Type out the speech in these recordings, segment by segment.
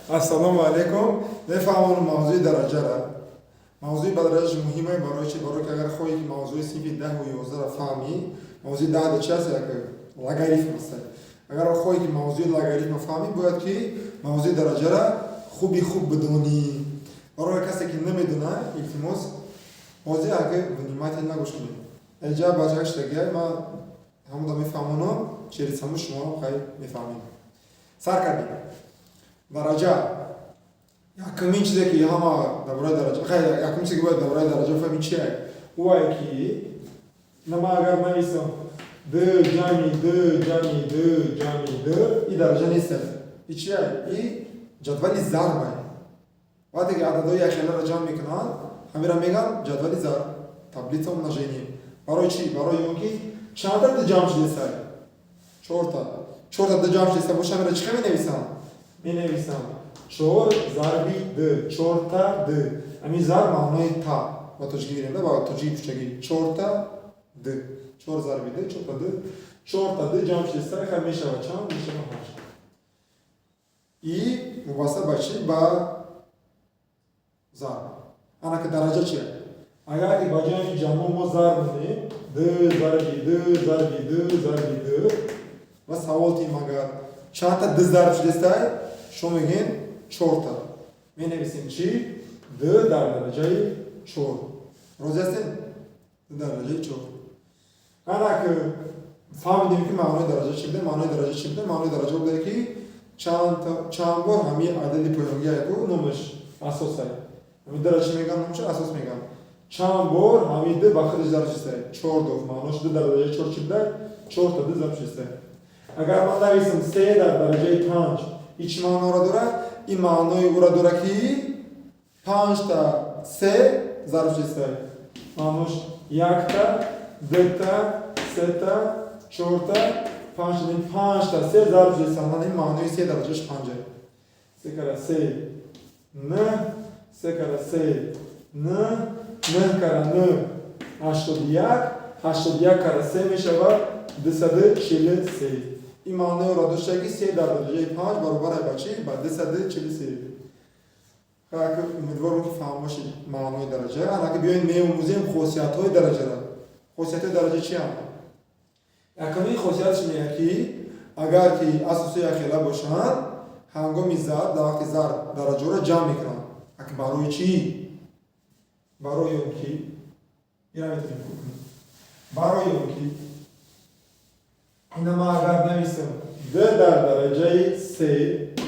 Ассалому алайкум. Мефаҳмонам мавзӯи дараҷара. Мавзӯи ба дараҷаш муҳиме. Барои чи? Барои ки агар хоҳӣ, ки мавзӯи синфи 10-у 11-ра фаҳмӣ, мавзӯи 10 да чи аст? Як логарифм аст. Агар хоҳӣ, ки мавзӯи логарифмро фаҳмӣ, бояд ки мавзӯи дараҷара хуби хуб бидонӣ. Барои касе, ки намедона, илтимос, ҳозир агар внимательно гӯш кунед. Эҷа бачаак шидагиай, ман ҳамуда мефаҳмонам, через ҳамун шумо хай мефаҳмед. Сар кардем. Дараҷа. Якумин чизе, ки ҳама дар бораи дараҷа, хай, якумин чизе, ки бояд дар бораи дараҷа фаҳмем, чие? Ӯае, ки на ман агар нависам д ҷамъи д ҷамъи д ҷамъи д, и дараҷа нест. И чия? И ҷадвали зарбай. Вақте ки ададҳои якхеларо ҷамъ мекунанд, ҳамира мегӯянд ҷадвали зарб, таблица умножения. Барои чӣ? Барои он ки чандта д ҷамъ шудесай? Чорта. Чорта д ҷамъ шудеса боша, ҳамира чӣ хел менависам? Менависам чор зарби д, чорта д. Ҳамин зарб маънои та ба тоҷикӣ гирем, да, ба тоҷики кӯчагӣ чорта д, чор зарби д, чорта д. Чорта д ҷамъ шудеса, хай, мешавад чанд? Мешавад ҳашт. И вобаста ба чӣ? Ба зарб. Анака дараҷа чия? Агар ки ба ҷои ҳамин ҷамъо мо зарб монем, д зарби д зарби д зарби д, ва савол тиҳем, агар чандта д зарб шудестай, шумо мегӯед чорта. Менависем чӣ? Д дар дараҷаи чор. Розӣ ҳастем? Д дар дараҷаи чор. Анак фаҳмидем, ки маънои дараҷа чӣ буде. Маънои дараҷа чӣ буде? Маънои дараҷа буде, ки чанд бор ҳамин адади поёнгияку номаш асосай. Ҳамин дара чӣ мегӯянд номаша? Асос мегӯянд. Чанд бор ҳамин д ба худаш зарб шудестай? Чор доф. Маънош д дар дараҷаи чор чӣ будай? Чорта д зарб шудестай. Агар ман нависам се дар дараҷаи панҷ, ин чӣ маъноро дорад? Ин маънои ӯро дорад, ки панҷта се зарб шудестай. Маънош якта, дута, сета, чорта, панҷта. Панҷта се зарб шудеста. Ин маънои се дараҷаш панҷа. Се кара се нӯҳ, се кара се нӯҳ, нӯҳ кара нӯҳ 81, 81 кара се мешавад 243. Ин маънои ӯро дошта, ки се дар дараҷаи панҷ баробар ба чӣ? Ба 243. Умедворам, ки фаҳм бошед маънои дараҷа. Анаки биёед, меомӯзем хосиятҳои дараҷаро. Хосиятҳои дараҷа чианд? Якумин хосиятш меяд, ки агар ки асосҳои якхела бошанд, ҳангоми зарб, дар вақти зарб дараҷаҳоро ҷамъ мекунанд. Аки барои чӣ? Барои он ки ина метавонем кор кунем. Барои он ки ина ман агар нависам д дар дараҷаи се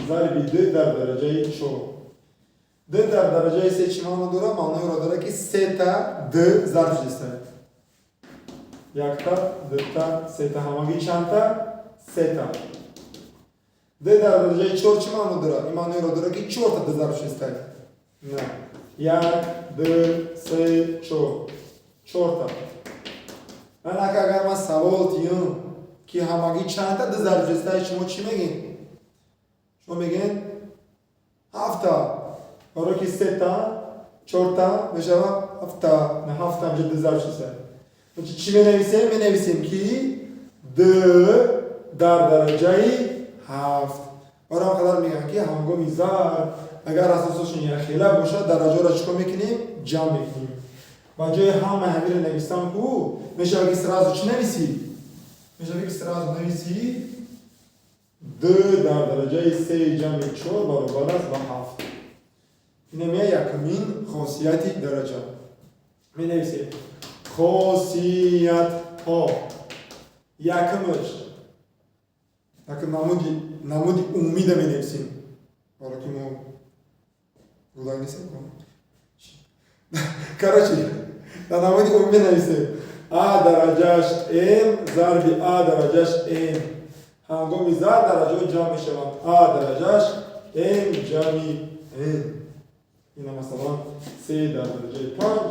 зарби д дар дараҷаи чор, д дар дараҷаи се чӣ маъно дорад? Маънои ӯро дорад, ки сета д зарб шудеста: якта, дута, сета. Ҳамагӣ чандта? Сета. Д дар дараҷаи чор чӣ маъно дорад? Ин маънои ӯро дорад, ки чорта д зарб шудеста. На, як, ду, се, чор, чорта. Анака агар ман савол тиём, ки ҳамагӣ чандта д зарб шудеста, шумо чӣ мегӯед? Шумо мегӯед ҳафта, барое ки сета, чорта мешавад ҳафта. На, ҳафта инҷа д зарб шудеста. Чӣ менависем? Менависем, ки д дар дараҷаи ҳафт. Барои ҳам қадар мегӯянд, ки ҳангоми зарб, агар асосошон якхела бошад, дараҷаро чӣ кор мекунем? Ҷамъ мекунем. Ба ҷои ҳамаи ҳамиро нависам ку, мешавад, ки сразу чӣ нависӣ? Мешавад, ки сразу нависӣ д дар дараҷаи се ҷамъи чор баробар аст ба ҳафт. Инамия якумин хосияти дараҷа. Менависем хосиятҳо. Якумаш, якум намуди умумида менависем, ҳоло ки мо гулак нестем. Короче, дар намуди умумӣ менависем: а дараҷаш м зарби а дараҷаш м. Ҳангоми зарб дараҷаҳо ҷамъ мешаванд: а дараҷаш м ҷамъи м. Ина, масалан, се дар дараҷаи панҷ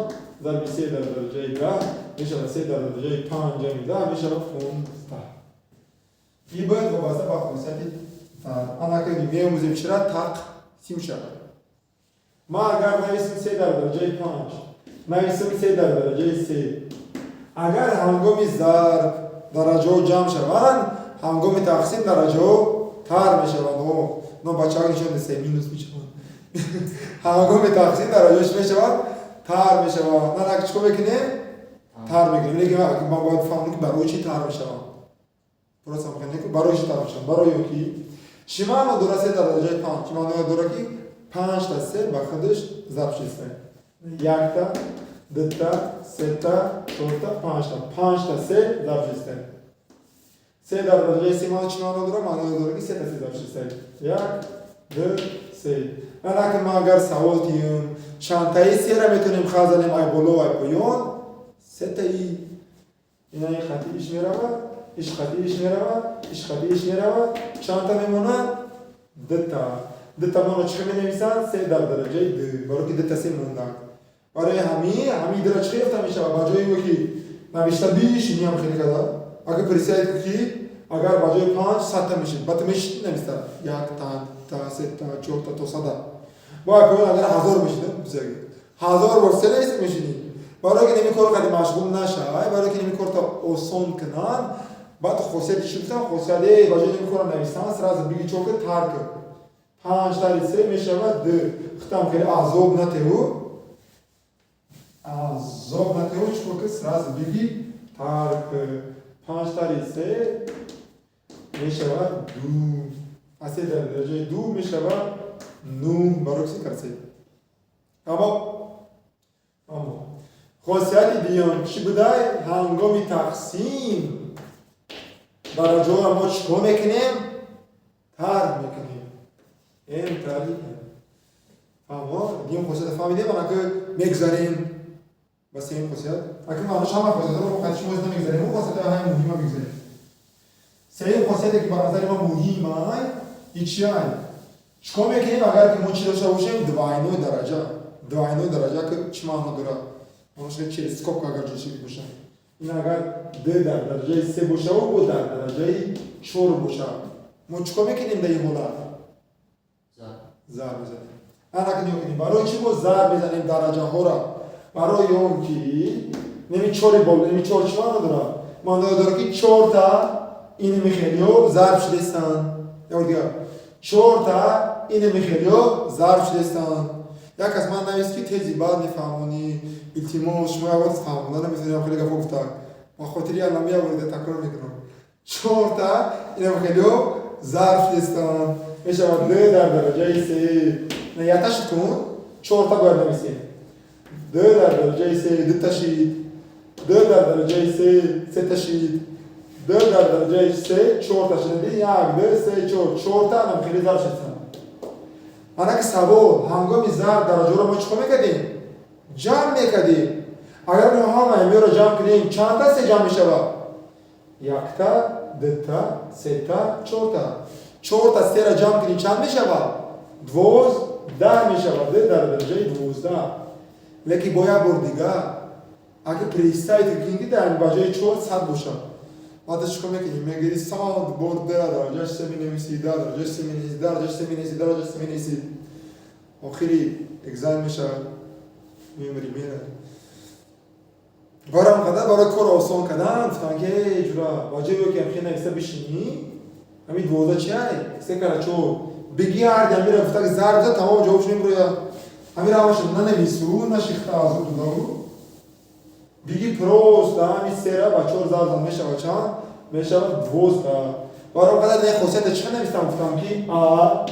зарби се дар дараҷаи 10 мешавад се дар дараҷаи панҷ ҷамъи 10 мешавад 15. Ин бояд вобаста ба хосияти. Анака меомӯзем чира тақсим шавад. Ма агар нависем се дар дараҷаи панҷ, нависем се дар дараҷаи се, агар ҳангоми зарб дараҷаҳо ҷамъ шаванд, ҳангоми тақсим дараҷаҳо тар мешаванд. Но бачаҳо нишон деса минус мешавад. Ҳангоми тақсим дараҷааш мешавад, тар мешавад. На, на, чикор мекунем? Тар мекунем. Лекин ман бояд фаҳмам, ки барои чӣ тар мешавад. Просто мехоҳем, барои чӣ тар мешавад? Барои он ки чӣ маъно дорад се дар дараҷаи панҷ? Чӣ маъно дорад, ки панҷта се ба худаш зарб шиста? Якта, дута, сета, чорта, панҷта. Панҷта се зарб шиста. Се дар дараҷаи се маъно чӣ маъно дорад? Маъно дорад, ки сета се зарб шиста. Як, ду, се. Анаки ма агар савол тиём, чандтаи сера метавонем хат занем, ай боло, ай поён? Сетаи. Ина хати иш меравад, иш хати иш меравад, иш хати иш меравад. Чандта мемонад? Дута. Дута моно чӣ менависанд? Се дар дараҷаи ду, барои ки дута се монда. Барои ҳамин дура чӣ ёфта мешавад? Ба ҷои ё ки навишта бишиниам хеле када, агар присяд ки агар ба ҷои панҷ 100-та мешид, баъд мешид нависта якта, дута, сета, чорта то 100-а. Бояд поён агар 1000 мешид, 1000 бор се нависта мешидӣ. Барои ки неми корро қади машғул нашавай, барои ки неми корто осон кунанд, баъд хосияти чӣ гуфтам? Хосияти ба ҷои неми корро навистан сразу биги чока тар кун. Панҷ тари се мешавад ду. Хитам хеле азоб натеву, азоб натеву. Чикор ки? Сразу биги тар кун. Панҷ тари се мешавад ду. Аз се дар дараҷаи ду мешавад нӯҳ, барои се кар се. Аммо хосияти дуюм чӣ будай? Ҳангоми тақсим дараҷаҳоро мо чӣ кор мекунем? Тарҳ мекунем. М тари н. Фаҳмо? Дуюм хосиятро фаҳмидем. Анаки мегузарем ба сеюм хосият. Аки маънош ҳама хосиятҳоро мо қати шумо намегузарем, мо хосиятҳои ҳамаи муҳима мегузарем. Сеюм хосияте, ки ба назари мо муҳим ай, и чи ай? Чикор мекунем, агар ки мо чӣ дошта бошем? Двойной дараҷа. Двойной дараҷа ки чӣ маъно дорад? Маънош через скобка агар ҷойши боша. Ин агар д дар дараҷаи се бошаву бо дар дараҷаи чор боша, мо чикор мекунем дар ин ҳолат? Зарб мезанем. Анаки нигоҳ кунем, барои чӣ мо зарб мезанем дараҷаҳоро? Барои он ки неми чори бол, неми чор чӣ маъно дорад? Маъно дорад, ки чорта иними хелиё зарб шудестанд. Як дигар, чорта иними хелиё зарб шудестанд. Як кас ман навист, ки тези баъд мефаҳмонӣ, илтимос, шумо як бор фаҳмонда наметавонем. Хеле гапҳо гуфта, ба хотири аллами як бор такрор мекунам. Чорта инами хелиё зарб шудестанд, мешавад д дар дараҷаи се. Якташи кун, чорта бояд нависем. Д дар дараҷаи се дута шид, д дар дараҷаи се сета шид, д дар дараҷаи се чорта шид. Як, д, се, чор. Чорта анам хеле зарб шудестанд. Анаки савол: ҳангоми зарб дараҷаро мо чӣ кор мекардем? Ҷамъ мекардем. Агар мо ҳама имёро ҷамъ кунем, чандта се ҷамъ мешавад? Якта, дута, сета, чорта. Чорта сера ҷамъ кунем, чанд мешавад? 12 мешавад. Д дар дараҷаи 12. Лекин бо як бор дигар, агар представить кунем, ки дар ба ҷои чор 100 бошад, баъд чӣ кор мекунӣ? Мегири, 100 бор д дараҷаи се менависӣ, д дараҷаи се менависӣ, д дараҷаи се менависӣ, д дараҷаи се менависӣ. Охири экзамен мешавад, мемирӣ, меравӣ. Барои қадар, барои кор осон кардан гуфтанд, ки ҷура, ба ҷои ки ҳамхел нависта бишинӣ, ҳамин 12 чи ай? Се кара чор. Биги ҳарди ҳамира гуфта, ки зарб зад, тамом, ҷавобш мебурояд. Ҳамира ҳамаша нанавису, нашихта азоб додаву биги просто ҳамин сера ба чор зарб зад, мешавад чанд? Мешавад 12. Барои қадар не хосията чӣ навистам? Гуфтам, ки а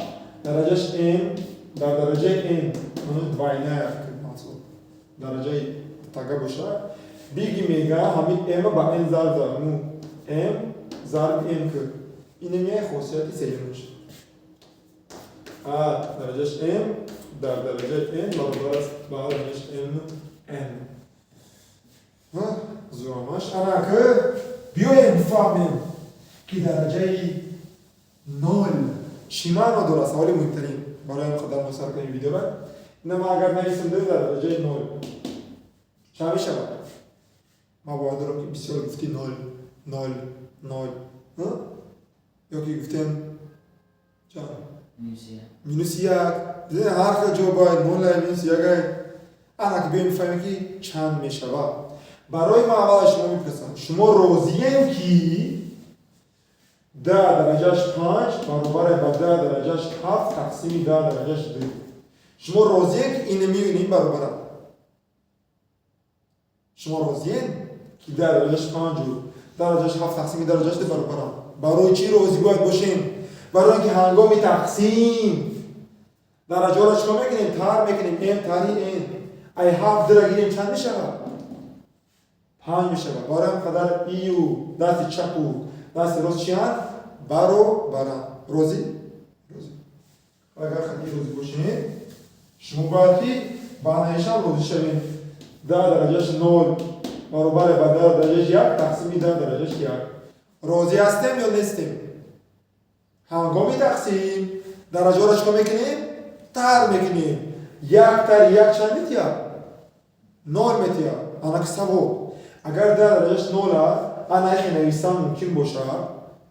дараҷаш м дар дараҷаи н, двойная дараҷаи тага боша, биги мега ҳамин м ба н зарб зад, ну м зарби м ки инем хосияти сеюмаш. А дараҷаш м дар дараҷаи н баробар аст ба дараҷаш м н. Зуамаш. Анаки биёем бифаҳмем, ки дараҷаи нол чӣ маъно дорад. Саволи муҳимтарин барои ҳам қадар мо сар кунем видеора. Ина ман агар нависам дар дараҷаи нол, чанд мешавад? Ман бовар дорам, ки бисёр гуфти нол, нол, нол ё ки гуфтем чанд? Минуси як. Ҳар хел ҷо бояд нолай, минуси якай. Анаки биёем бифаҳмем, ки чанд мешавад. Барои ман аввал шумо мепурсам: шумо розием, ки Даҳ дараҷаш панҷ баробар ба 10 дараҷаш 7 тақсими 10 дараҷаш 2. Шумо розием, ки инамию иним баробаранд? Шумо розием, ки 10 дараҷаш панҷу дараҷаш ҳафт тақсими дараҷаш ду баробаранд? Барои чӣ розӣ бояд бошем? Барои ин ки ҳангоми тақсим дараҷаҳоро чикор мекунем? Тар мекунем. М тари н. Ай ҳафт дура гирем, чанд мешавад? Панҷ мешавад. Барои ҳам қадар ию дасти чапу дасти рост чиянд? Баробаранд. Розӣ? Розӣ. Агар хати розӣ бошем, шумо бояд ки ба анаишам розӣ шавем. 10 дараҷаш нол баробаре ба 10 дараҷаш як тақсими 10 дараҷаш як. Розӣ ҳастем ё нестем? Ҳангоми тақсим дараҷаҳоро чикор мекунем? Тар мекунем. Як тари як чанд метиҳад? Нол метиҳад. Анаки савол: агар 10 дараҷаш нол аст, ана ихе нависам мумкин бошад,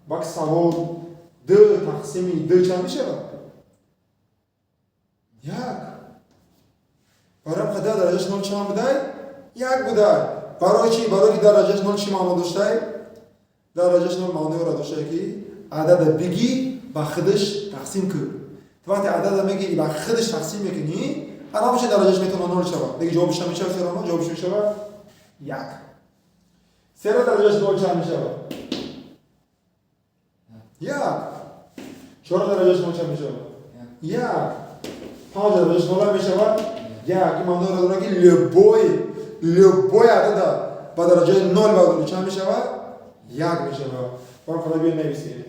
бак савол: д тақсими д чанд мешавад? Як. Барои ҳам 10 дараҷаш нол чанд будай? Як будай. Барои чӣ? Барои ки дараҷаш нол чӣ маъно доштай? Дараҷаш нол маъноеро доштай, ки адада бигӣ, ба худаш тақсим кун. Ту вақте адада мегирӣ, ба худаш тақсим мекунӣ, ана боша дараҷаш метавона нол шавад. Деги ҷавобиш чанд мешавад? Серано ҷавобиш мешавад як. Сера дараҷаш нол чанд мешавад? Як. Чора дараҷаш нол чанд мешавад? Як. Панҷ дараҷаш нол мешавад як. Ин маъноро дорад, ки любой адада ба дараҷаи нол бардорӣ, чанд мешавад? Як мешавад. Барои қадар биё нависем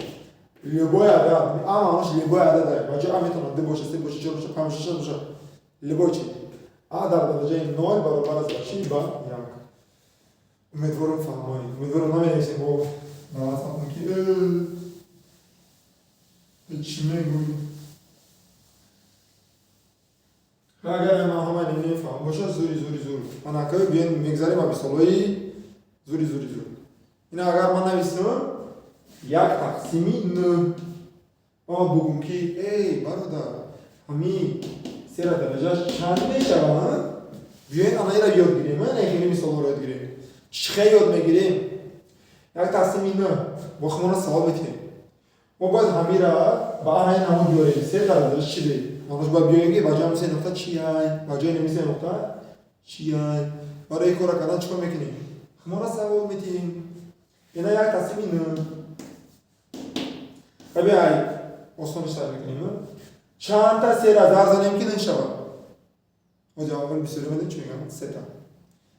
любой адад. А маънош любой адад, ба ҷои а метавонад ду боша, се боша, чор боша, панҷ боша, шаш боша, любой чи. А дар дараҷаи нол баробар аст ба чӣ? Ба як. Умедворам, фаҳмоед. Умедворам, наменависем бо навасатон, ки чӣ мегӯй. Агар ман ҳамаи нефаҳм боша, зури зури зур. Анака биён, мегзарем ба мисолҳои зури зури зур. Ина агар ман нависам як тақсими н, ма бугум, ки эй бародар, ҳамин сера дараҷаш чанд мешавад? Биёед, анаира ёд гирем. Ана хеле мисолҳоро ёд гирем. Чӣ хел ёд мегирем? Як тақсими н, бо хумона савол метиҳем. Мо бояд ҳамира ба анаи намуд биёрем. Се дараҷаш чӣ бе? Маънош бояд биёем, ки ба ҷои се нуқта чи ай, ба ҷои нами се нуқта чи ай. Барои ин кора кардан чӣ кор мекунем? Хумона савол метиҳем. Ина як тақсими н. Биай, осониш сар мекунем. Чандта сера зарб занем, ки н шавад? Ҳозир аввал бисёре медонем, чӣ мегӯянд? Сета.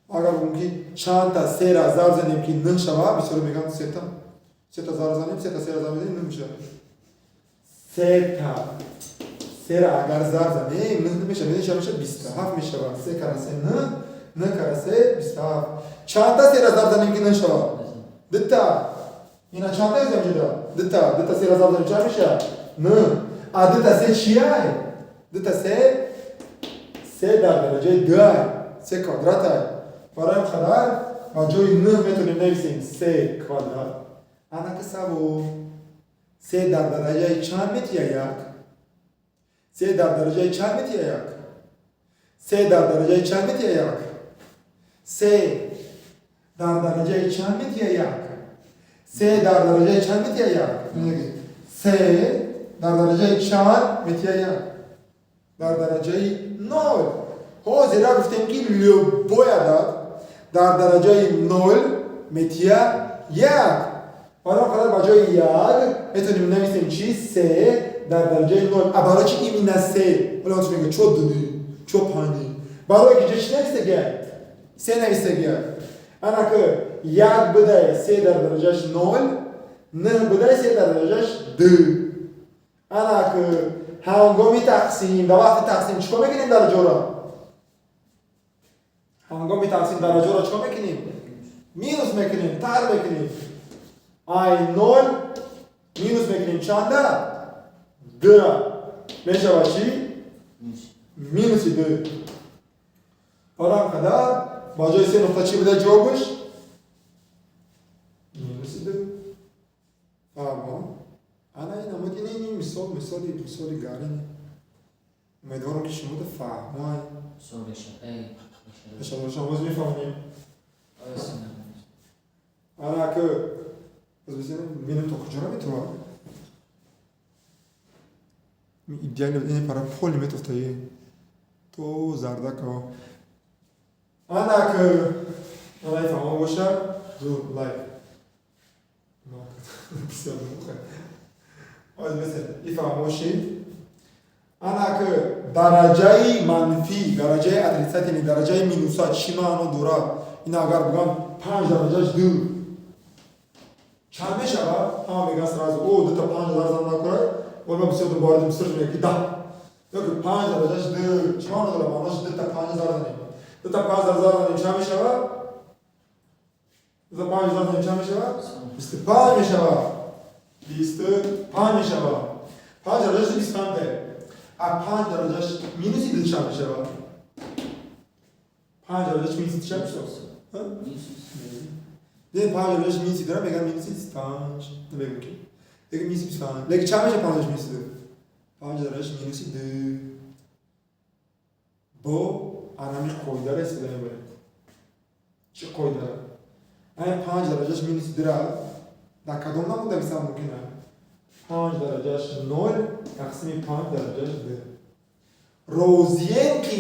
Агар бигӯм, ки чандта сера зарб занем, ки н шавад, бисёре мегӯянд сета. Сета зарб занем, сета сера зарб занем, н мешавад. Сета сера агар зарб занем, н мешавад. Медонӣ чанд мешавад? 27 мешавад. Се кара се н, н кара се 27. Чандта сера зарб занем, ки н шавад? Дута. Ина чандта ёзем ҷуда? Дута. Дута сера зарб занем, чанд мешавад? Н. А дута се чиай? Дута се, се дар дараҷаи дуай, се квадратай. Барои қадар ба ҷои н метавонем нависем се квадрат. Анака савол: се дар дараҷаи чанд метия як? Се дар дараҷаи чанд метия як? Се дар дараҷаи чанд метия як? Се дар дараҷаи чанд метия як? Се дар дараҷаи чанд метия як? Се дар дараҷаи чанд метия як? Дар дараҷаи нол. Ҳозира гуфтем, ки любой адад дар дараҷаи нол метия як. Барои қадар ба ҷои як метавонем нависем чи? Се дар дараҷаи нол. А барои чи именно се? Ҳола он мега, чо дуни, чо панҷи? Барои ки ҷо чи нависагия? Се нависагия. Анака як будай се дар дараҷаш нол, н будай се дар дараҷаш ду. Анака ҳангоми тақсим, дар вақти тақсим чӣ кор мекунем дараҷаро? Ҳангоми тақсим дараҷаро чӣ кор мекунем? Минус мекунем, тар мекунем. Ай нол минус мекунем чанда? Дура. Мешавад чӣ? Минуси ду. Барои қадар ба ҷои се нуқта чӣ буда ҷавобаш? Минуси ду. Фаҳмо? Ана ин намуд ин мисол, мисоли гарини. Умедворам, ки шумо фаҳмоед. Боз мефаҳмем. Ана ки Боз бизанем, бинем то куҷо наметавад. Идеально ин пара поли метофтае. То зардака. Анак лайк фаҳмо боша, зур лайк. Бисёр боз бизанем, и фаҳмоши. Анак дараҷаи манфӣ, дараҷаи отрицательный, дараҷаи минуса чӣ маъно дорад? Ин агар бигам 5 дараҷаш 2 чанд мешавад? Ҳама мегӯянд сразу, о, дута 5 дараҷа накунад, вале ман бисёр дубора бисёр мегӯям ки 10. Ёки 5 дараҷаш 2 чӣ маъно дорад? Маънош дута 5 зарб занем. Дута 5 дараҷа занем чанд мешавад? Дута 5 зарб занем чанд мешавад? 25 мешавад. 25 мешавад. 5 дараҷаш 25. А 5 дараҷаш минуси 2 чанд мешавад? 5 дараҷаш минуси 2 чанд мешавад? Дидем 5 дараҷаш минуси 2 мегӯям минуси 25. Намегӯям ки. Дега минуси 25. Лекин чанд мешавад 5 дараҷаш минуси 2? 5 дараҷаш минуси 2. Бо анами қоидаро истифода мебарем. Чӣ қоидара? Ана 5 дараҷаш минуси 2-ра дар кадом намуд нависам мумкин аст? 5 дараҷаш 0 тақсими 5 дараҷаш 2. Розием ки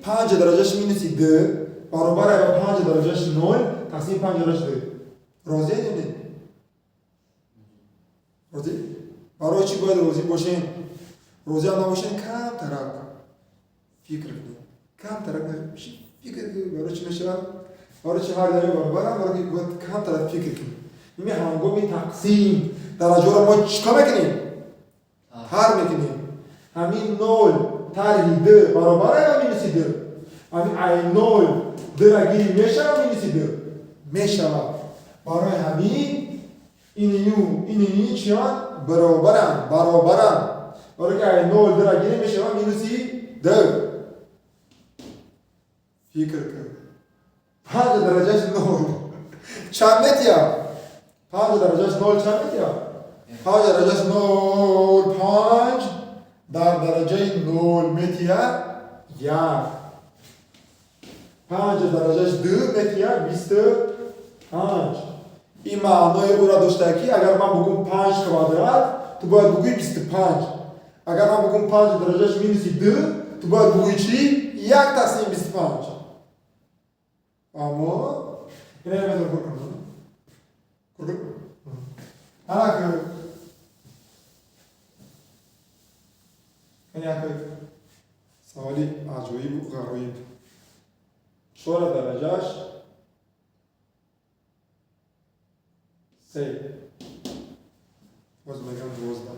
5 дараҷаш минуси 2 баробар ба 5 дараҷаш 0 тақсими 5 дараҷаш 2. Розием ё не? Розӣ? Барои чӣ бояд розӣ бошем? Розиам набошем, камтарак фикр кунем. Камтарак фикр кунем. Барои чӣ мешавад? Барои чӣ ҳар дараҷа баробарам? Барои ки бояд камтарак фикр кунем. Ими ҳангоми тақсим дараҷаро мо чӣ кор мекунем? Тар мекунем. Ҳамин 0 тарҳи 2 баробар ба минуси 2. Ҳамин ай 0 2-ра гирӣ мешавад минуси 2? Мешавад. Барои ҳамин ин ин чианд? Баробаранд, баробаранд. Барои ки ай 0 2-ра гирӣ мешавад минуси 2. Фикр кун. 5 дараҷаш 0 чанд метиҳад? 5 дараҷаш 0 чанд метиҳад? 5 дараҷаш 0 5 дар дараҷаи 0 метиҳад 1. 5 дараҷаш 2 метиҳад 25. Ин маънои ӯро дошта ки агар ман бугум 5 квадрат, ту бояд бугӯӣ 25. Агар ман бугум 5 дараҷаш минуси 2, ту бояд бугӯӣ чӣ? 1 тақсими 25. Аммо ина метавонам кор кунам. Кор кунам? Анак як саволи аҷоибу ғароиб. 4 дараҷаш 3. Боз мегӯям 12.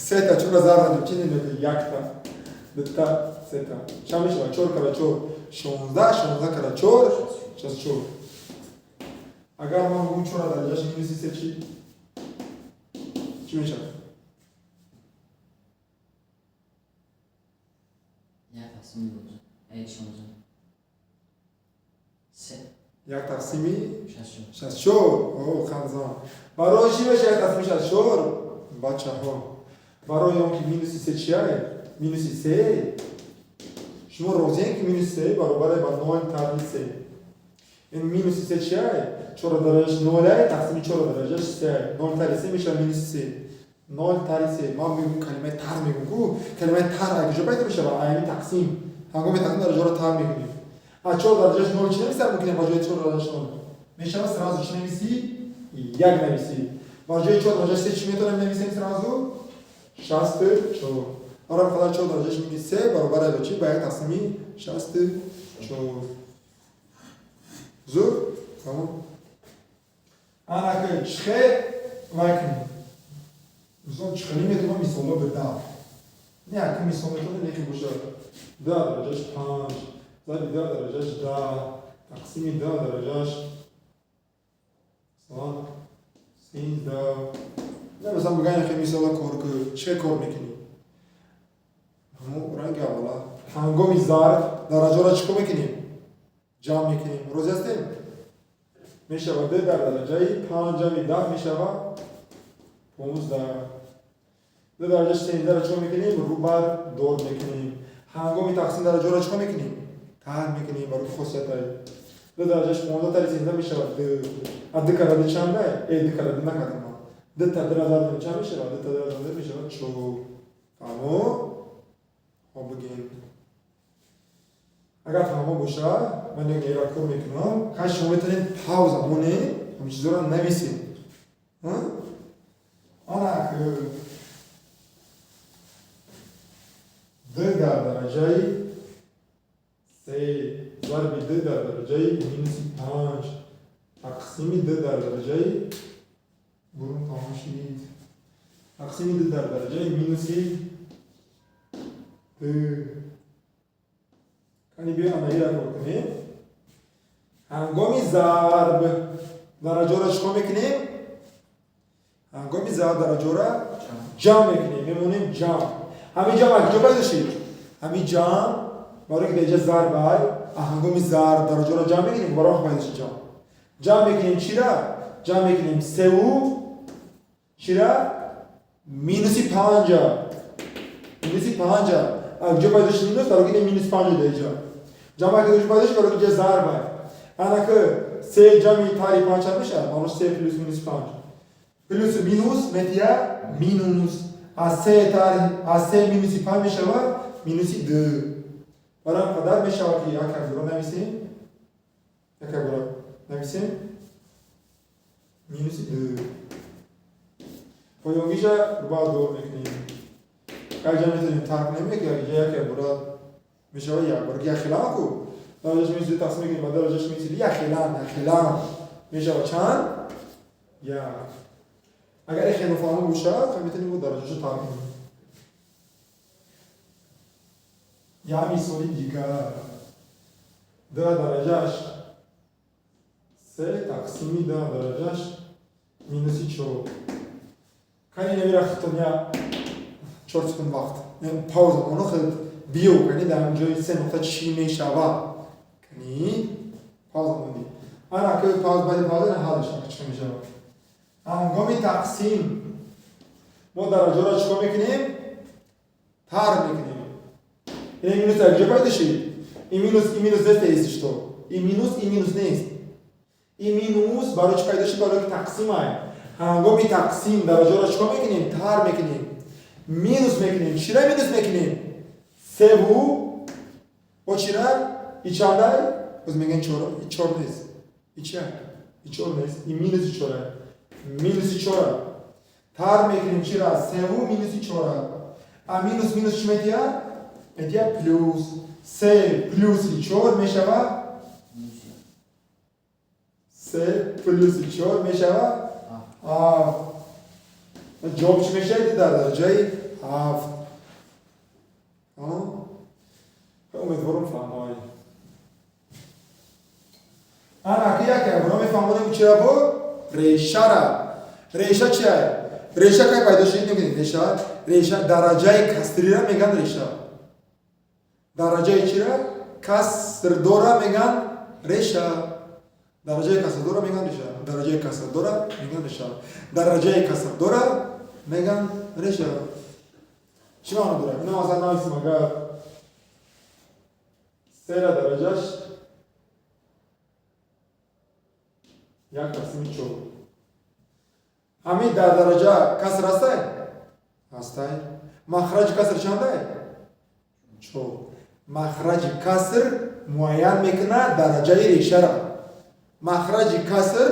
Сета чора зарб задем, чӣ намегӯӣ? Якта, дута, сета. Чанд мешавад? 4 кара 4 16, 16 кара 4 64. Агар ман бугум 4 дараҷаш минуси 3 чӣ? Чӣ мешавад? 1 тақсими 12. 16. 3. 1 тақсими 64. 64. О, ханзон. Барои чӣ мешавад 1 тақсими 64? Бачаҳо. Барои он ки минуси 3 чиай? Минуси 3. Шумо розием ки минуси 3 баробар ба 0 тарҳи 3. Ин минуси 3 чиай? 4 дараҷаш 0 ай, тақсими 4 дараҷаш 3 ай. 0 тарҳи 3 мешавад минуси 3. 0 тарҳи 3. Ман мегӯям калимаи тар мегӯям ку? Калимаи тар аз куҷо пайдо мешавад? Ай тақсим. Ҳангоми тақсим дараҷаро тар мекунем. А 4 дараҷаш 0 чӣ нависам мумкин ба ҷои 4 дараҷаш 0? Мешавад сразу чӣ нависӣ? 1 нависӣ. Ба ҷои 4 дараҷаш 3 чӣ метавонем нависем сразу? 64. Барои қадар 4 дараҷаш минус 3 баробар ба чӣ? Ба 1 тақсими 64. Зур? Тамом. Ана ки чихе вай кунем. Мисол чихели метавонам мисолҳо бидам. Не, аки мисол метавонам неки бошад. 2 дараҷаш 5, зарби 2 дараҷаш 10, тақсими 2 дараҷаш масалан 13. Не, масалан бигӯям яке мисола кор ку, чӣ кор мекунӣ? Ҳамон ранги аввала. Ҳангоми зарб дараҷаро чӣ кор мекунем? Ҷамъ мекунем. Розӣ ҳастем? Мешавад 2 дар дараҷаи 5 ҷамъи 10 мешавад 15. 2 дараҷаи 13-ро чӣ кор мекунем? Рӯбар дор мекунем. Ҳангоми тақсим дараҷаро чӣ кор мекунем? Тарҳ мекунем барои хосиятҳои. Ду дараҷаш 15 тари 13 мешавад ду. А ду кара ду чандай? Ду кара ду накардам ман. Ду та ду зарб чанд мешавад? Ду та ду зарб мешавад 4. Фаҳмо? Хоб бигем. Агар фаҳмо бошад, ман як эра кор мекунам. Хай шумо метавонед пауза монед, ҳамин чизоро нависед. Ана д дар дараҷаи се зарби д дар дараҷаи минуси панҷ тақсими д дар дараҷаи бурун тамом шидид. Тақсими д дар дараҷаи минуси д. Кани биё анаира кор кунем. Ҳангоми зарб дараҷаро чикор мекунем? Ҳангоми зарб дараҷаро ҷамъ мекунем, мемонем ҷамъ. Ҳамин ҷамъ аз куҷо пайдо шид? Ҳамин ҷамъ барои ки дар инҷа зарб ай, ҳангоми зарб дараҷаро ҷамъ мекунем, барои пайдо шид ҷамъ. Ҷамъ мекунем чира? Ҷамъ мекунем севу чира? Минуси панҷа. Минуси панҷа. Аз куҷо пайдо шид минус? Барои ки минус панҷа дар инҷа. Ҷамъ аз куҷо пайдо шид? Барои ки инҷа зарб ай. Анаки се ҷамъи тари панҷ чанд мешавад? Маънош се плюс минуси панҷ. Плюс минус метия минус. Аз се тари, аз се минуси панҷ мешавад минуси ду. Барои ҳам қадар мешавад ки як якбора нависем. Як якбора нависем. Минуси ду. Поёнгиша рӯба дор мекунем. Як ҷа метавонем тарк кунем, як ҷа як якбора мешавад як. Барои ки як хелам ку. Дараҷаш минуси ду тақсим мекунем ба дараҷаш минуси ду як хелам, як хелам. Мешавад чанд? Як. Агар ин хело фаҳмо бошад, метавонем бо дараҷашо тарк кунем. Як мисоли дигар. Д дараҷаш се тақсими д дараҷаш минуси чор. Кани намира хитон я 4 секунд вақт. Пауза моно хел биё, кани дар ҷои се нуқта чӣ мешавад? Кани пауза монди. Ана ки пауз баъди пауза на ҳалш чӣ мешавад? Ҳангоми тақсим мо дараҷаро чикор мекунем? Тар мекунем. Ин минус дар куҷо пайдо шид? Ин минус, ин минус нест, если что. Ин минус, ин минус нест. Ин минус барои чӣ пайдо шид? Барои ки тақсим ай. Ҳангоми тақсим дараҷаро чикор мекунем? Тар мекунем. Минус мекунем. Чира минус мекунем? Севу бо чира? И чандай? Боз мегӯянд чор, и чор нест. И чия? И чор нест. И минуси чора. Минуси чора. Тар мекунем чира? Севу минуси чора. А минус минус чӣ метиҳад? Метиҳад плюс. Се плюси чор мешавад? Се плюси чор мешавад? Ҳафт. Ҷавоб чӣ мешавад? Дар дараҷаи ҳафт. Умедворам фаҳмоед. Ана ки як якбора мефаҳмонем чира бо решара. Реша чия? Реша кай пайдо шуд? Мегӯем реша. Реша дараҷаи касрира мегӯянд реша. Дараҷаи чира? Касрдора мегӯянд реша. Дараҷаи касрдора мегӯянд реша. Дараҷаи касрдора мегӯянд реша. Дараҷаи касрдора мегӯянд реша. Чӣ маъно дорад? Ино масалан нависем агар сера дараҷаш як тақсими чор. Ҳамин дар дараҷа каср ҳастай? Ҳастай. Махраҷи каср чандай? Чор. Махраҷи каср муайян мекунад дараҷаи решара. Махраҷи каср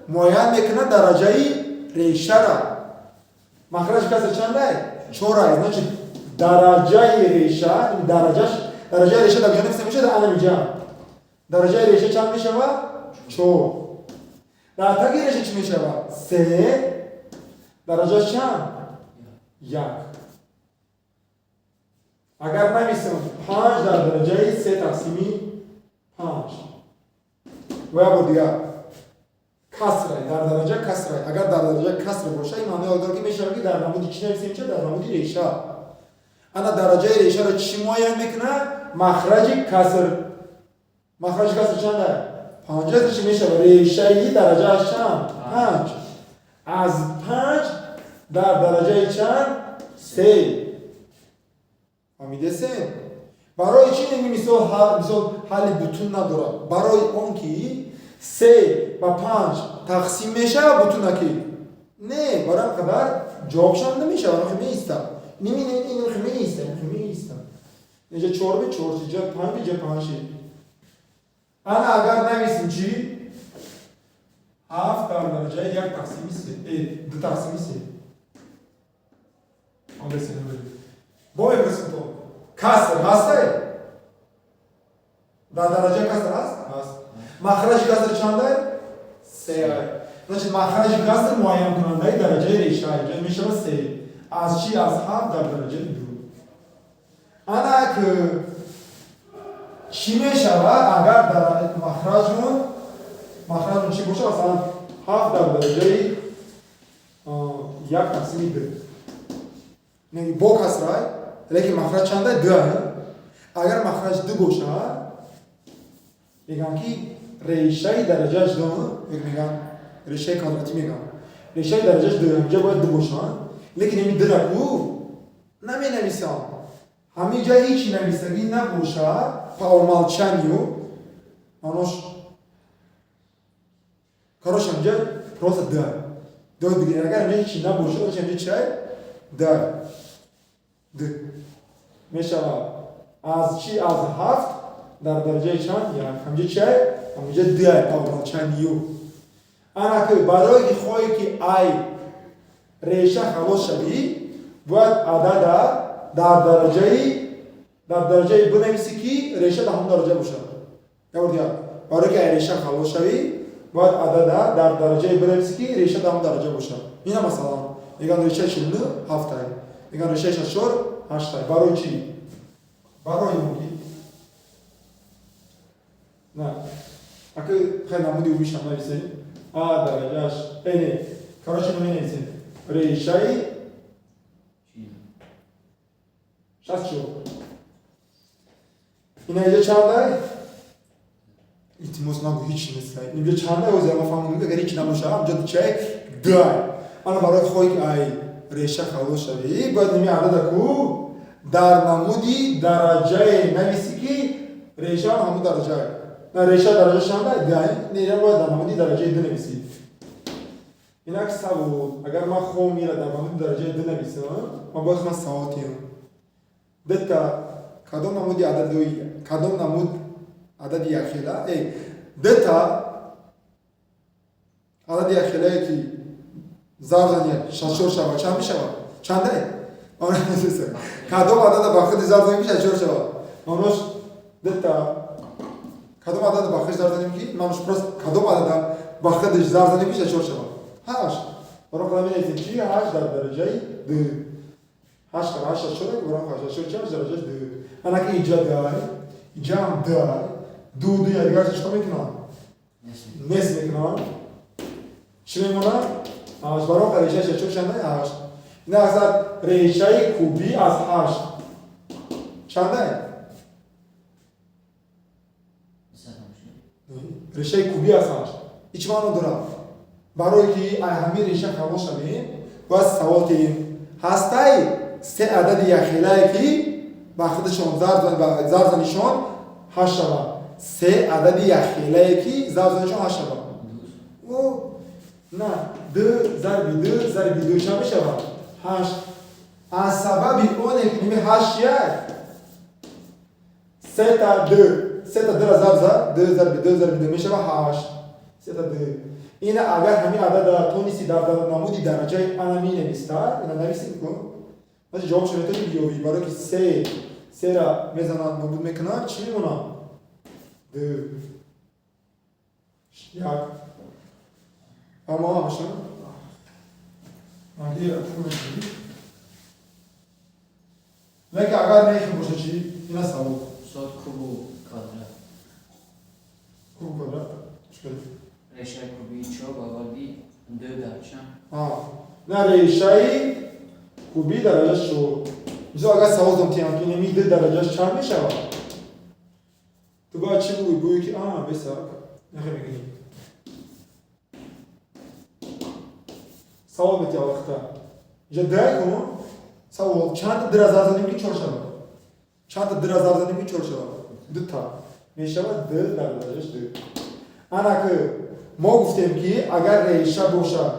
муайян мекунад дараҷаи решара. Махраҷи каср чандай? Чор ай. Значит, дараҷаи реша, дараҷаш, дараҷаи реша дар куҷо нависта мешавад? Дар анамиҷа. Дараҷаи реша чанд мешавад? Чор. Дар таги реша чӣ мешавад? Се. Дараҷаш чанд? Як. Агар нависем панҷ дар дараҷаи се тақсими панҷ. Ва як бор дигар. Касрай, дар дараҷа касрай. Агар дар дараҷа каср бошад, ин маънои дорад ки мешавад ки дар намуди чӣ нависем ча? Дар намуди реша. Ана дараҷаи решаро чӣ муайян мекунад? Махраҷи каср. Махраҷи каср чанд? Панҷ. Чӣ мешавад? Решаи дараҷааш чанд? Панҷ. Аз панҷ дар дараҷаи чанд? Се. Фаҳмидесем? Барои чӣ ин мисол ҳалли бутун надорад? Барои он ки се ба панҷ тақсим мешавад бутунаки? Не, барои ҳам қадар ҷавобшам намешавад, охи меистад. Ин охи меистад, охи меистад. Инҷа чор би чор, инҷа панҷ би, инҷа панҷ ши. Ана агар нависем чӣ? Ҳафт дар дараҷаи як тақсими се, ду тақсими се. Бо мепурсем то каср ҳасте? Дар дараҷаи каср ҳаст? Ҳаст. Махраҷи каср чанда? Се. Значит, махраҷи каср муайянкунандаи дараҷаи реша. Инҷа мешавад се. Аз чӣ? Аз ҳафт дар дараҷаи ду. Ана ки чӣ мешавад агар дар махраҷмон чӣ бошад? Масалан, ҳафт дар дараҷаи як тақсими ду. Бо касрай, лекин махраҷ чанда? Ду. Агар махраҷ ду бошад, мегӯям ки решаи дараҷааш ду, мегӯям решаи квадратӣ мегӯям. Решаи дараҷааш ду, инҷа бояд ду бошад, лекин ҳамин дура ку наменависам. Ҳамин ҷа ҳечи нависагӣ набошад, по умолчанию, маънош короче, ҳаминҷа просто ду. Ду бигирем. Агар ҳаминҷа ҳечи набошад, ҳаминҷа чиай? Ду. Ду. Мешавад. Аз чӣ? Аз ҳафт дар дараҷаи чанд? Як. Ҳаминҷа чиай? Ҳаминҷа ду по умолчанию. Ана ки барое ки хоҳӣ ки ай реша халос шавӣ, бояд адада дар дараҷаи бинависӣ ки реша дар ҳамон дараҷа бошад. Як бор дигар. Барое ки ай реша халос шавӣ, бояд адада дар дараҷаи бинависӣ ки реша дар ҳамон дараҷа бошад. Ина масалан, мегӯянд решаи 49 ҳафтай, мегӯянд решаи 64 ҳаштай. Барои чӣ? Барои он ки на аки хеле намуди умишам нависем. А дараҷааш не, короче, наменависем. Решаи 64. Ина инҷа чандай? Илтимос нагу ҳеч нестай. Инҷа чандай? Ҳозир ма фаҳмидам, агар ҳеч набошад, ҳамҷа чай дай. Ана барои хоҳӣ ки ай реша халос шавӣ, бояд ними адада ку дар намуди дараҷае нависӣ ки реша ҳамон дараҷае. На реша дараҷа чандай? Дай. Не, ина бояд дар намуди дараҷаи ду нависӣ. Инак савол, агар ман хоҳам ира дар намуди дараҷаи ду нависам, ман бояд худам савол тиҳам. Дета кадом намуди ададои, кадом намуд адади якхела, дета адади якхелае ки зарб зани 64 шавад, чанд мешавад? Чандай? Кадом адада ба худи зарб занем ки 64 шавад? Маънош дета кадом адада ба худиш зарб занем ки, маънош просто кадом адада ба худиш зарб занем ки 64 шавад? Ҳашт. Барои худам менависем чи? Ҳашт дар дараҷаи ду. Ҳашт кара ҳашт шаш чор, барои ҳашт шаш чор, ҳашт дараҷаи ду. Ана ки инҷа дай, инҷа ҳам дай, ду ду якдигар чӣ мекунанд? Нес мекунанд. Чӣ мемонад? Ҳашт. Барои решаи шаш чор чандай? Ҳашт. Ина аксар решаи кубӣ аз ҳашт чандай? Решаи кубӣ аз ҳашт. Ин чӣ маъно дорад? Барое ки ай ҳамин реша халос шавем, бояд савол тиҳем. Ҳастай се адади якхелае ки ба худашон зарб занишон ҳашт шавад. Се адади якхелае ки зарб занишон ҳашт шавад. На, ду зарби ду зарби ду чанд мешавад? Ҳашт. Аз сабаби оне ки ними ҳашт чия? Сета ду. Сета дура зарб зад, ду зарби ду зарби ду мешавад ҳашт. Сета ду. Ина агар ҳамин адада тонисти дар намуди дараҷаи ана менависта, ина нависем ку, значит ҷавобшо метавонӣ биёбӣ. Барое ки се сера мезанад, нобуд мекунад, чӣ мемонад? Ду. Як. Аммо ҳамаша? Лекин агар нехи боша чӣ? Ина савол. Сод кубу квадрат. Кубу квадрат? Чӣ кардӣ? Решаи кубии чор баробари ду дар чанд? На решаи кубии дараҷаш чор. Мисол агар савол дом тиҳам ки инами ду дараҷаш чанд мешавад? Ту бояд чӣ бугӯӣ? Бугӯӣ ки беса нехе мекунӣ. Савол метиҳам вақта. Инҷа дай кун. Савол чанд дира зарб занем ки чор шавад? Чанд та дра зарб занем ки чор шавад? Дута. Мешавад д дар дараҷаш ду. Ана ки мо гуфтем, ки агар реша бошад,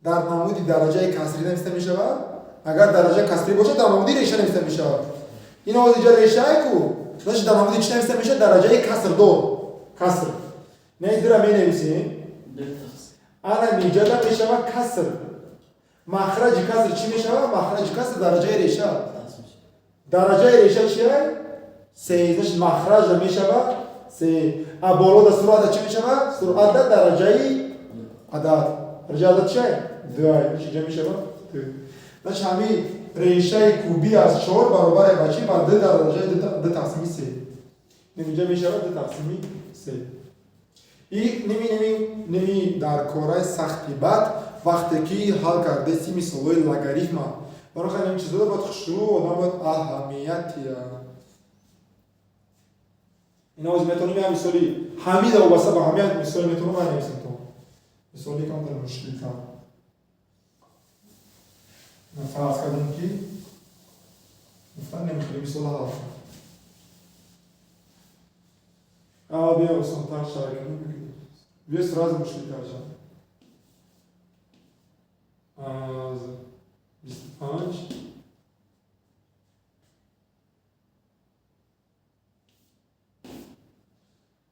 дар намуди дараҷаи касрӣ нависта мешавад, агар дараҷа касрӣ бошад, дар намуди реша нависта мешавад. Ин овоз иҷа решае ку, значит, дар намуди чӣ нависта мешавад? Дараҷаи касрдор, каср. Не, дра менависем. Ана миҷада мешавад каср. Махраҷи каср чӣ мешавад? Махраҷи каср дараҷаи реша. Дараҷаи реша чия? Се. Значит, махраҷа мешавад се. А болода суръата чӣ мешавад? Суръат да дараҷаи адад. Дараҷаи адад чия? Дуай. Иҷа мешавад ду. Значит, ҳамин решаи кубӣ аз чор баробаре ба чӣ? Ба д дар дараҷаи ду тақсими се. Инҷа мешавад ду тақсими се. И ними дар кораи сахти бад, вақте ки ҳал кардаси мисолҳои логарифма, барои хеле ин чизҳоро бояд хушрӯ одам бояд аҳамиятия. Ина ҳозир метавонем як мисоли ҳамида вобаста ба ҳамин як мисоли метавонам ман нависем, то мисоли камтар мушкилтар. Фарз кардем, ки гуфтан намехоҳем мисола ҳал кунем. Аввал биё осонтар шава кунем, биё сразу мушкилтар шава. Аз 25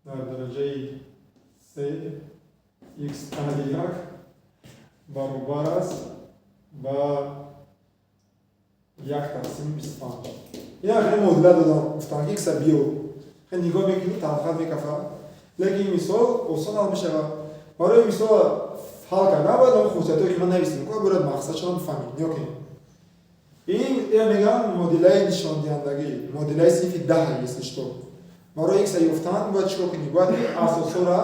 дар дараҷаи се х тари як баробар аст ба як тақсими 25. Ина хеле модила додам, гуфтам, ки икса биё. Хеле нигоҳ мекунӣ, талхат мекафа, лекин ин мисол осон ҳал мешавад. Барои мисол ҳал кардан бояд он хусусиятҳое, ки ман нависем, бояд мақсадшонро бифаҳмем. Нигоҳ кунед, ин ина мегӯям модилаи нишондиҳандагӣ, модилаи синфи даҳ. Если что, барои икса ёфтан бояд чӣ кор кунӣ? Бояд ки асосҳоро,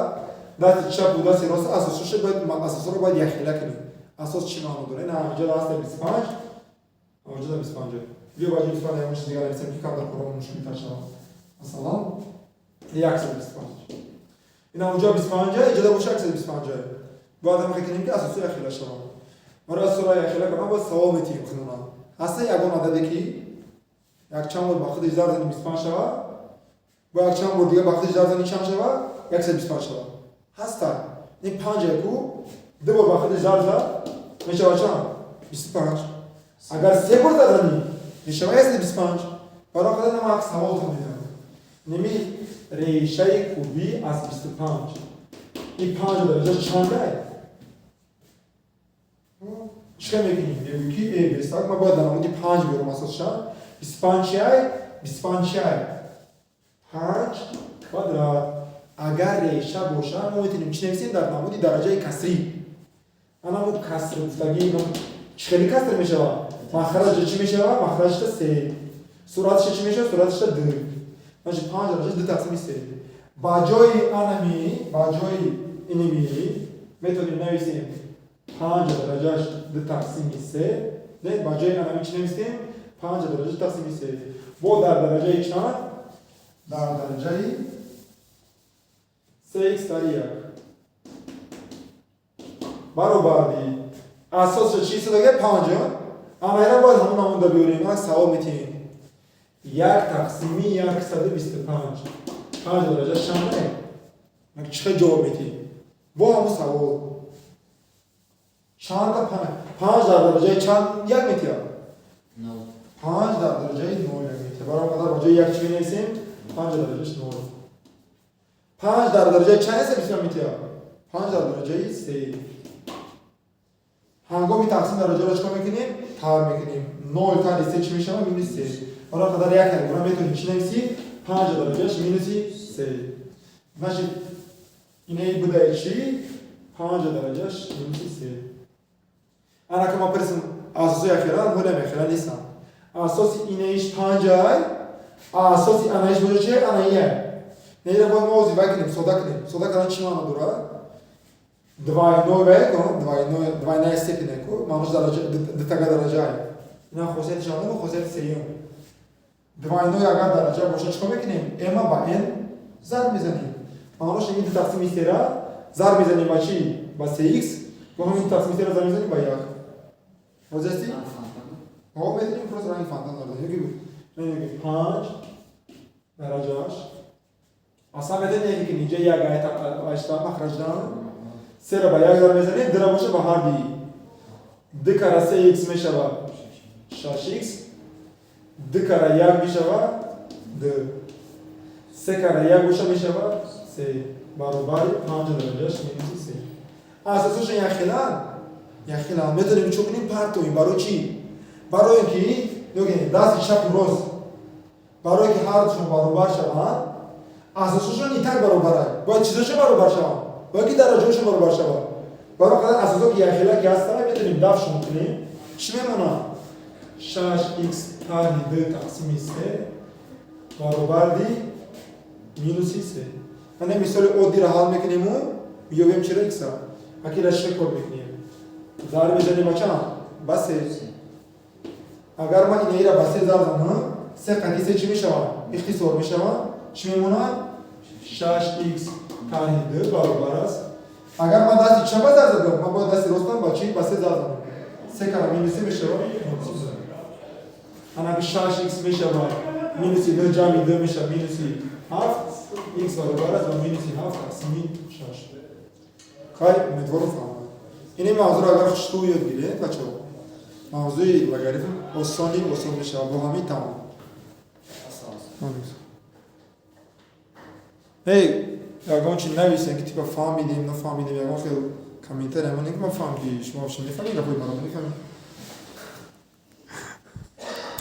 дасти чапу дасти рост, асосҳоша бояд, асосҳоро бояд якхела кунӣ. Асос чӣ маъно дорад? Ина инҷа ҳаста 25, инҷа 25. Биё, ба ҷои 25 ягон чиз дигар нависем, ки камтар коромон мушкилтар шавад. Масалан, 125. Ина унҷа 25, иҷода боша 125. Бояд ҳам кунем, ки асосҳо якхела шаванд. Барои асосҳоро якхела кардан бояд савол метиҳем худмона: ҳаста ягон ададе, ки якчанд бор ба худиш зарб зани 25 шавад, бо якчанд бор дига ба худиш зарб зани чанд шавад? 125 шавад? Ҳаста. Ин панҷ ку ду бор ба худиш зарб зад, мешавад чанд? 25. Агар се бор зарб занӣ, мешавад 125. Барои қадар нама як саволтон медиҳам: ними решаи кубӣ аз 25, ин панҷ дараҷаш чандай? Чӣ кар мекунӣ? Мегӯӣ, ки э бестак, ман бояд дар намуди панҷ биёрам асосша. 25 чиай? 25 чиай? Панҷ квадрат. Агар реша боша, мо метавонем чӣ нависем? Дар намуди дараҷаи касрӣ. Анамо каср гуфтагӣ чӣ хеле каср мешавад? Махраҷа чӣ мешавад? Махраҷашта се. Суръаташа чӣ мешавад? Суръаташта ду. Значит, панҷ дараҷаш ду тақсими се. Ба ҷои анами, ба ҷои иними метавонем нависем панҷ дараҷаш ду тақсими се. Не, ба ҷои анами чӣ нависем? Панҷ дараҷаш тақсими се. Бо дар дараҷаи чанд? Дар дараҷаи се икс тари як баробарди. Асосша чӣ истодага? Панҷа. Амайра бояд ҳамон намуда биёрем. Як савол метиҳем: як тақсими 125, панҷ дараҷаш чандае? Чӣ хел ҷавоб метиҳем бо ҳамон савол? Чанда панҷ дар дараҷаи чанд як метиҳад? Панҷ дар дараҷаи нол як метиҳад. Барои қадар ба ҷои як чӣ менависем? Панҷ дараҷаш нол. Панҷ дар дараҷаи чанд 125 метиҳад? Панҷ дар дараҷаи се. Ҳангоми тақсим дараҷаро чикор мекунем? Тар мекунем. Нол тари се чӣ мешавад? Минус се. Барои қадар як ягона метавонем чӣ нависӣ? Панҷ дараҷаш минуси се. Значит, инаи будаи чӣ? Панҷ дараҷаш минуси се. Ана ка ма присм асоси ахира ҳолам ахира нестам. Асоси инаиш панҷай, асоси анаиш боша чи? Анаия. Неира бояд мо ози вай кунем, сода кунем. Сода кардан чӣ маъно дорад? Двойной вай ко, двойной, двойная степень ко, маънош дараҷа, дутага дараҷа. Ина хосияти чандум? Хосияти сеюм. Двойной агар дараҷа боша, чикор мекунем? Ма ба н зарб мезанем. Маънош ин ду тақсими сера зарб мезанем ба чӣ? Ба се икс. Бо ҳамин тақсими сера зарб мезанем ба як. Розӣ ҳастӣ? Ҳо, метавонем просто ранги фонтан дорад. Ёки Панҷ дараҷааш. Аслан медонед, яке ки инҷа як ашта махраҷдан, сера ба як зарб мезанем, дира боша ба ҳарди д кара се икс мешавад шаш икс, д кара як мешавад д, се кара як боша мешавад се, баробари панҷ дараҷаш минуси се. Асосошон якхеланд, якхеланд. Метавонем чӣ кунем? Партоем. Барои чӣ? Барои ки ёки дасти чапу рост, барое ки ҳардушон баробар шаванд, асосошон и так баробаранд, бояд чизошон баробар шаванд, бояд ки дараҷаошон баробар шаванд. Барои қадар асосо ки якхела ки ҳастанд, метавонем дафшон кунем. Чӣ мемонад? Шаш икс тарҳи д тақсими се баробарди минуси се. Ана мисоли оддиро ҳал мекунему меёбем чиро? Икса. Акира чӣ кор мекунем? Зарб мезанем ба чанд? Ба се. Агар ман инаира ба се зарб занам, се қати се чӣ мешавад? Ихтисор мешавад. Чӣ мемонад? Шаш икс тарҳи д баробар аст. Агар ман дасти чапа зарб задам, ман бояд дасти ростам ба чӣ? Ба се зарб занам. Се кара минус се мешавад минуси ду. Ана шаш икс мешавад минуси д ҷамъи д мешавад минуси ҳафт. Икс баробар аст ба минуси ҳафт тақсими шаш. Хай, умедворам, фаҳмад. Ини мавзӯро агар хушту ёд гиред, бачаҳо, мавзӯи логарифм осони осон мешавад. Бо ҳамин тамом. Эй, ягон чи нависем, ки типа фаҳмидем, нафаҳмидем, ягон хел комментария монем, ки ман фаҳмиди. Шумо вообще мефаҳмед гапҳои маро? Мефаҳмед?